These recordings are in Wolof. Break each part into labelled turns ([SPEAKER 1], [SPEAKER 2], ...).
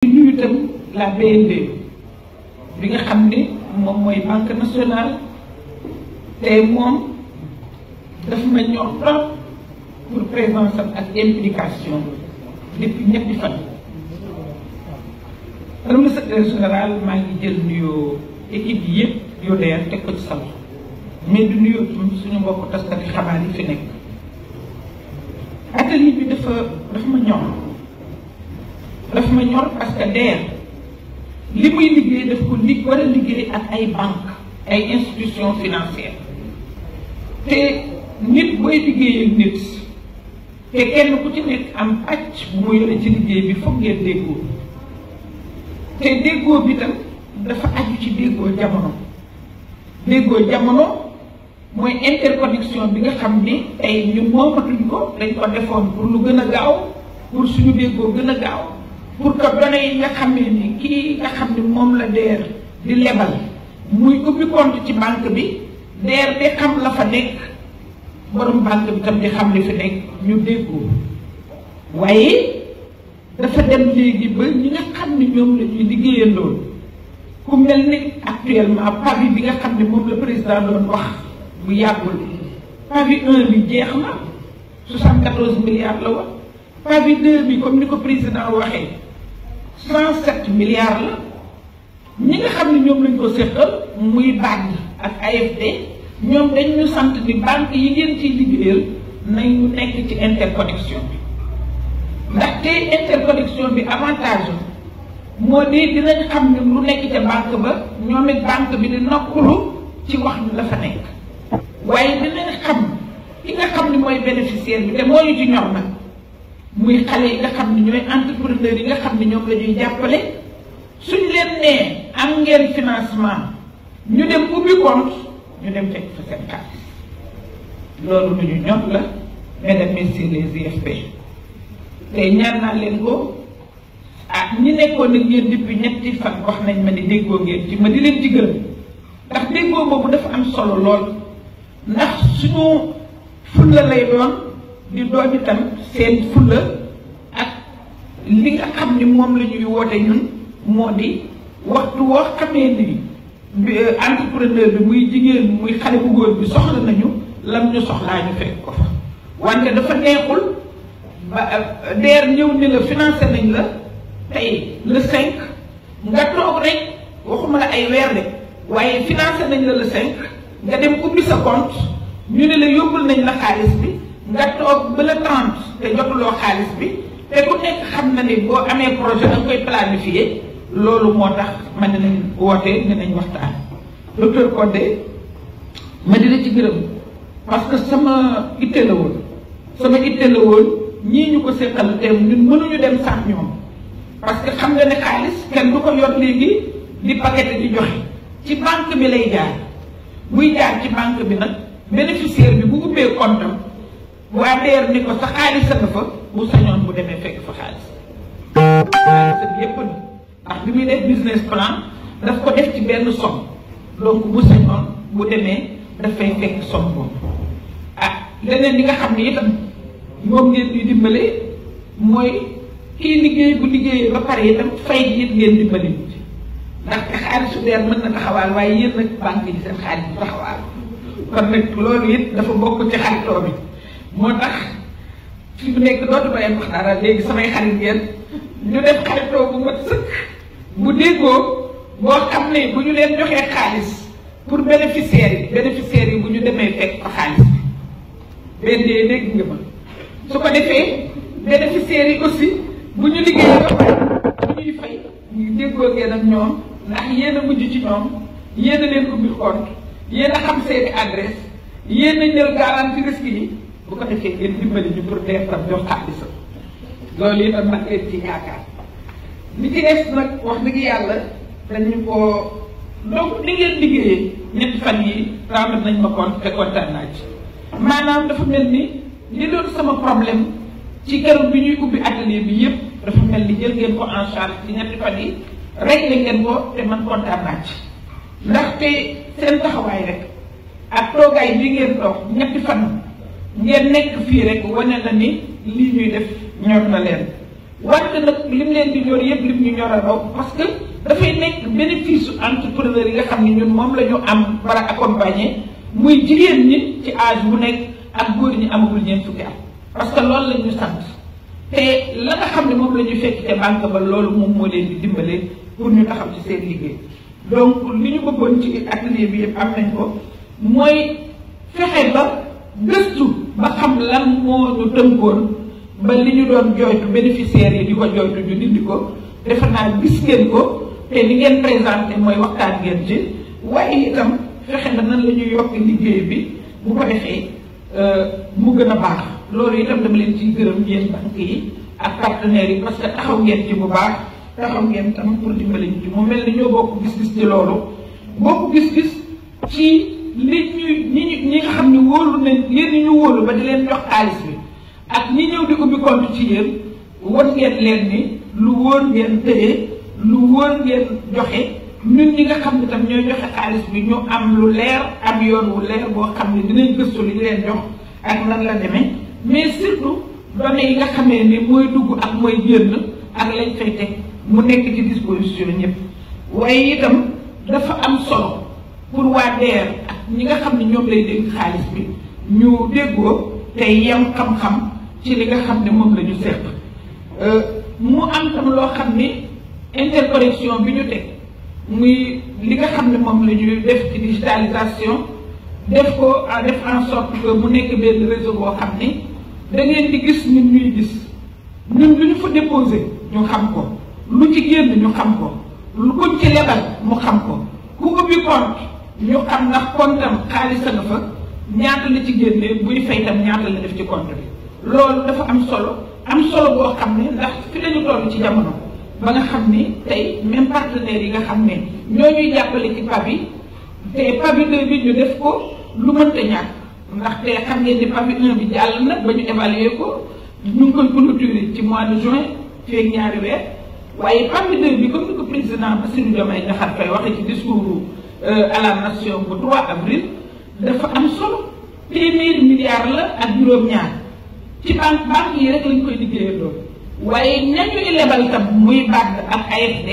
[SPEAKER 1] nuyu itam la BND bi nga xam ne moom mooy banque nationale te moom daf ma ñor trop pour présence am ak implication depuis ñetti fan. madame le secrétaire général maa ngi jël nuyoo équipe yi yëpp yoo deer teg ko ci sa loxo mais du nuyoo suñu mbokk taskati xabaar yi fi nekk. atelier bi dafa ma ñor parce que DER li muy liggéey daf ko war a liggéey ak ay banques ay institutions financières te nit booy liggéey ak nit te kenn ku ci nekk am pàcc bu mu yore ci liggéey bi foog ngeen déggoo te déggoo bi tam dafa aju ci déggoo jamono mooy interconnexion bi nga xam ni tey ñun moomatuñ ko dañ ko defoon pour lu gën a gaaw pour suñu déggoo gën a gaaw pour que données yi nga xam ne ni kii nga xam ne moom la DER di lebal muy ubbi compte ci banque bi DER di xam la fa nekk borom banque bi tam di xam li fi nekk ñu déggoo waaye dafa dem léegi ba ñi nga xam ne ñoom la ñuy liggéeyandoo ku mel ni actuellement pavi bi nga xam ne moom la président doon wax bu yàggul pavi 1 bi jeex na 74 milliards la woon pavi 2 bi comme ni ko président waxee 107 milliards la ñi nga xam ne ñoom lañ ko séqal muy BAD ak AFD ñoom dañ ñu sant ni banque yi ngeen ciy liggéeyal nañu nekk ci interconnexion bi ndaxte interconnexion bi avantage moo di dinañ xam ne lu nekk ca banque ba ñoom it banque bi di nokkalu ci wax ni la fa nekk waaye dinañ xam ki nga xam ne mooy bénéficiaire bi te moo ñu ci ñor nag muy xale yi nga xam ne ñooy entrepreneur yi nga xam ne ñoom la ñuy jàppale suñ leen nee am ngeen financement ñu dem ubbi compte ñu dem fekk fa seen xaalis loolu lu ñu ñor la mesdames messieurs les IFP te ñaan naa leen ko ñi nekkoon ak yéen depuis ñetti fan wax nañ ma ni déggoo ngeen ci ma di leen ci gërëm ndax déggoo boobu dafa am solo lool ndax suñu fulla lay doon di doon itam seen fulla ak li nga xam ni moom la ñuy woote ñun moo di waxtu woo xamee ni entrepreneur bi muy jigéen muy xale bu góor bi soxla nañu lam ñu soxlaa ñu fekk ko fa wante dafa neexul ba DER ñëw ni la financé nañ la tey le 5 nga toog rek waxuma la ay weer de waaye financé nañ la le 5 nga dem ubbi sa compte ñu ne la yóbbul nañ la xaalis bi nga toog ba le 30 te jotuloo xaalis bi te ku nekk xam na ni boo amee projet da nga koy planifier loolu moo tax ma ne nañ woote ne nañ waxtaan. docteur Codé ma di la ci gërëm parce que sama itte la woon ñii ñu ko seqal te ñun mënuñu dem sax ñoom parce que xam nga ne xaalis kenn du ko yor léegi di paqueté di joxe ci banque bi lay jaar buy jaar ci banque bi nag bénéficiaire bi bu ubbee compte am waa DER ni ko sa xaalis a nga fa bu sañoon bu demee fekk fa xaalis yépp na ndax bi muy def business plan daf ko def ci benn somme donc bu sañoon bu demee dafay fekk somme boobu leneen li nga xam ne itam moom ngeen di dimbale mooy kii liggéey bu liggéeyee ba pare itam fay it ngeen dimbali ndax xaalisu DER mën na taxawaal waaye yéen nag banque yi seen xaalis bu taxawaal kon nag loolu it dafa bokk ci xaritoo bi moo tax fi mu nekk dootu ma wax dara léegi samay xarit ngeen ñu def xaritoo bu mat sëkk bu déggoo boo xam ne bu ñu leen joxee xaalis pour bénéficiaires yi bu ñu demee fekk fa xaalis bi benn dégg nga ma su ko defee bénéficiaires yi aussi bu ñu liggéeyee ba pare bu ñuy fay ñu déggoo ngeen ak ñoom ndax yéen a mujj ci ñoom yéen a leen ubbi compte yéen a xam seeni adresse yéen a jël garantie risque yi bu ko defee ngeen dimbali ñu pour DER tam jox xaalisam loolu itam nag leen ci yaakaar li ci des nag wax dëgg yàlla dañu ko donc li ngeen liggéeyee ñetti fan yi rendre nañ ma compte te kontaan naa ci maanaam dafa mel ni li doon sama problème ci keroog bi ñuy ubbi atelier bi yëpp dafa mel ni jël ngeen ko en charge ci ñetti fan yi réglé ngeen ko te man kontaan naa ci ndaxte seen taxawaay rek ak toogaay bi ngeen toog ñetti fan ngeen nekk fii rek wane na ni lii ñuy def ñor na leen wante nag lim leen di ñor yëpp lim ñu ñor a raw parce que dafay nekk bénéfice entrepreneur yi nga xam ne ñun moom la ñu am war a accompagner muy jigéen ñi ci âge bu nekk ak góor ñi amagul ñeent fukki at parce que loolu la ñu sant te la nga xam ne moom la ñu fekk ca banque ba loolu moom moo leen di dimbale pour ñu taxaw ci seen liggéey donc li ñu bëggoon ci atelier bi yëpp am nañ ko mooy fexe ba gëstu ba xam lan moo ñu tënkoon ba li ñu doon jooytu bénéficiaires yi di ko jooytu ñu dindi ko defe naa gis ngeen ko te li ngeen présenté mooy waxtaan ngeen ci waaye itam fexe na nan la ñuy yokk liggéey bi bu ko defee mu gën a baax loolu itam dama leen ciy gërëm yéen banque yi ak partenaires yi parce que taxaw ngeen ci bu baax taxaw ngeen tam pour dimbali ñu ci mu mel ni ñoo bokk gis-gis ci loolu bokk gis-gis ci li ñi nga xam ne wóolu nañ yéen ñu wóolu ba di leen jox xaalis bi ak ñi ñëw di ubbi compte ci yéen won ngeen leen ni lu wóor ngeen téye lu wóor ngeen joxe ñun ñi nga xam ne tam ñooy joxe xaalis bi ñu am lu leer am yoon wu leer boo xam ne dinañ gëstu li ñu leen jox ak nan la demee mais surtout données yi nga xamee ni mooy dugg ak mooy génn ak lañ fay teg mu nekk ci disposition ñëpp waaye itam dafa am solo pour waa DER ak ñi nga xam ne ñoom lay dégg xaalis bi ñu déggoo tey yem xam-xam ci li nga xam ne moom la ñu seq mu am tam loo xam ni interconnexion bi ñu teg muy li nga xam ne moom la ñuy def ci digitalisation def ko def en sorte que mu nekk benn réseau boo xam ni da ngeen di gis ñun ñuy gis ñun lu ñu fa déposé ñu xam ko lu ci génn ñu xam ko lu ko ci lebal mu xam ko ku ubbi compte ñu xam ndax compte am xaalis a nga fa ñaata la ci génnee buy fay tam ñaata la def ci compte bi loolu dafa am solo boo xam ne ndax fi lañu toll ci jamono ba nga xam ni tey même partenaires yi nga xam ne ñoo ñuy jàppale ci PABI te PABI 2 bi ñu def ko lu mënta ñàkk ndaxte xam ngeen ni PABI 1 bi jàll na ba ñu évaluer ko ñu ngi koy clôturer ci mois de juin feeg ñaari weer waaye PABI 2 bi comme ni ko président Bassirou Diomaye Diakhar Faye waxee ci discours à la nation bu 3 avril dafa am solo téeméeri milliards la ak juróom-ñaar ci banque yi rek lañ koy liggéeyee loolu waaye ñañu lebal tam muy BAD ak AFD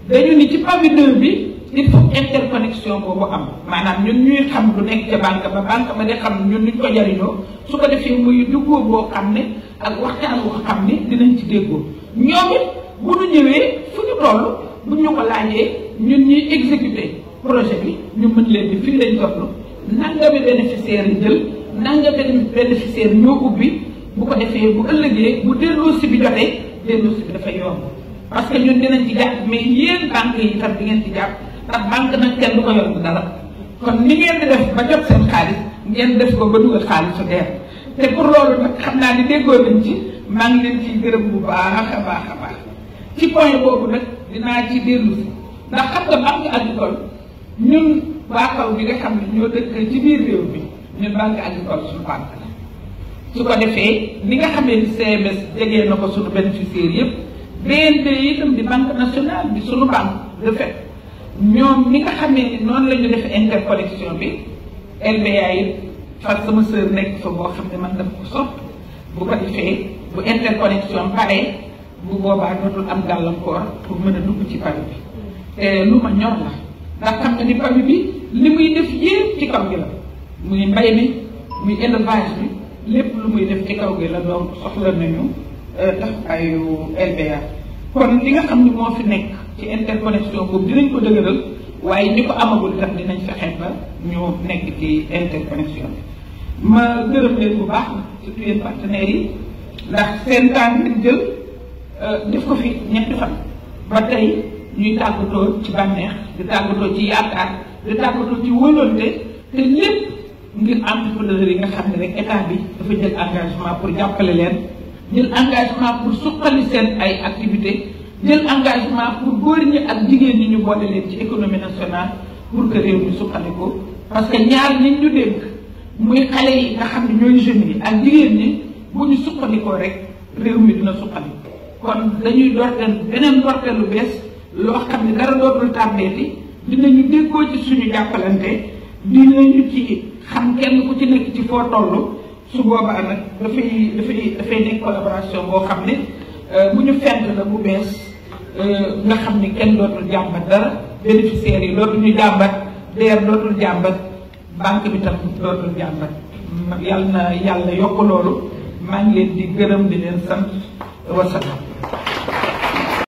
[SPEAKER 1] dañu ni ci PABI 2 bi il faut interconnexion boobu am maanaam ñun ñuy xam lu nekk ca banque ba di xam ñun nuñ ko jariñoo su ko defee muy duggoo boo xam ne ak waxtaan woo xam ne dinañ ci déggoo ñoom it bu ñu ñëwee fu ñu toll bu ñu ko laajee ñun ñuy exécuter projet bi ñu mën leen di fii lañ toll nangami bénéficiaire yi jël nangami bénéficiaire ñoo ubbi bu ko defee bu ëllëgee bu delloosi bi jotee delloosi bi dafay yomb parce que ñun dinañ ci jàpp mais yéen banque yi itam di ngeen ci jàpp ndax banque nag kenn du ko yor dara kon ni ngeen di def ba jot seen xaalis ngeen def ko ba dugal xaalisu DER te pour loolu nag xam naa ni déggoo nañ ci maa ngi leen ciy gërëm bu baax a baax ci point boobu nag dinaa ci dellu si ndax xam nga banque agricole ñun waa kaw bi nga xam ne ñoo dëkk ci biir réew mi ñun banque agricole suñu banque la su ko defee li nga xamee ni CMS jegee na ko suñu bénéficiaires yëpp BND itam di banque nationale bi suñu banque de fait ñoom ni nga xamee ni noonu la ñu def interconnexion bi LBA yi far sama sœur nekk fa boo xam ne man daf ko sopp bu ko defee bu interconnexion paree bu boobaa dootul am gàllankoor pour mën a dugg ci PABI bi te lu ma ñor la ndax xam nga ni PABI bi li muy def yépp ci kaw gi la muy mbay mi muy élevage bi lépp lu muy def ci kaw gi la donc soxla nañu taxawaayu LBA kon li nga xam ni moo fi nekk ci interconnexion boobu dinañ ko dëgëral waaye ñi ko amagul itam dinañ fexe ba ñu nekk ci interconnexion bi ma gërëm leen bu baax surtout yéen partenaires yi ndax seen temps ngeen jël def ko fi ñetti fan ba tey ñuy tàggatoo ci bànneex di tàggatoo ci yaakaar di tàggatoo ci wóolante te lépp ngir entrepreneur yi nga xam ne rek état bi dafa jël engagement pour jàppale leen jël engagement pour suqali seen ay activités jël engagement pour góor ñi ak jigéen ñi ñu boole leen ci économie nationale pour que réew mi suqali ko parce que ñaar ñi ñu dénk muy xale yi nga xam ne ñooy jeunes yi ak jigéen ñi bu ñu suqalikoo rek réew mi dina suqali kon dañuy dorteel beneen dorteel lu bees loo xam ne dara dootul tàmbeeti dinañu déggoo ci suñu jàppalante dinañu ci xam kenn ku ci nekk ci foo toll su boobaa nag dafay nekk collaboration boo xam ne bu ñu fent la bu bees nga xam ni kenn dootul jàmbat dara bénéficiaires yi dootuñu jàmbat DER dootul jàmbat banque bi tam dootul jàmbat yàlla na yàlla yokk loolu maa ngi leen di gërëm di leen sant wasalaam